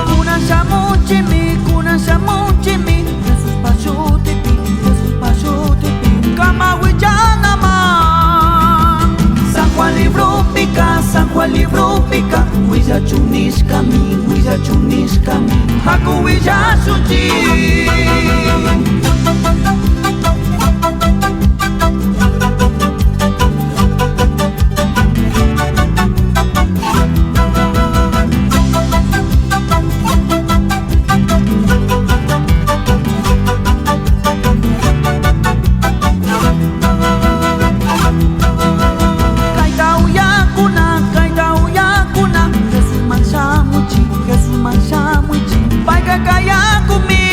Kunan shamunchimi, kunan shamunchimi, Jesus pashutipi, Jesus pashutipi, kama willanaman. San Juan librupika, San Juan librupika, willachunishkami, willachunishkami, haku willashunchik. Kayta uyakuna, kayta uyakuna, Jesusman shamuchik, Jesusman shamuchik, payka kayakumi.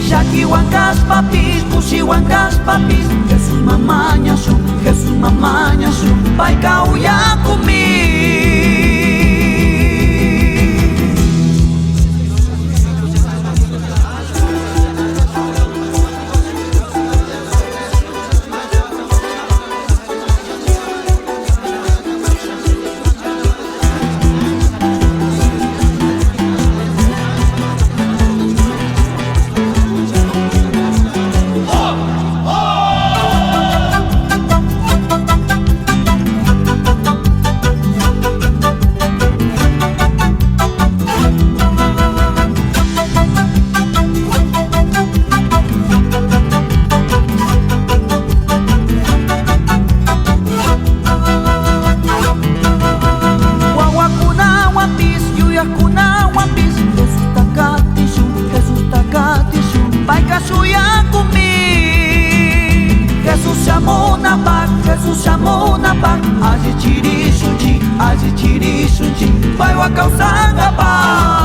Llakiwan kashpapis, kushiwan kashpapis, Jesusman mañashun, Jesusman mañashun, payka uyakumi. Wawakunawanpis, yuyajkunawanpis, Jesusta katishun, Jesusta katishun, payka shuyakumi. Jesus shamunapaq, Jesus shamunapaq, allichirishunchik, allichirishunchik, paywan kawsankapak.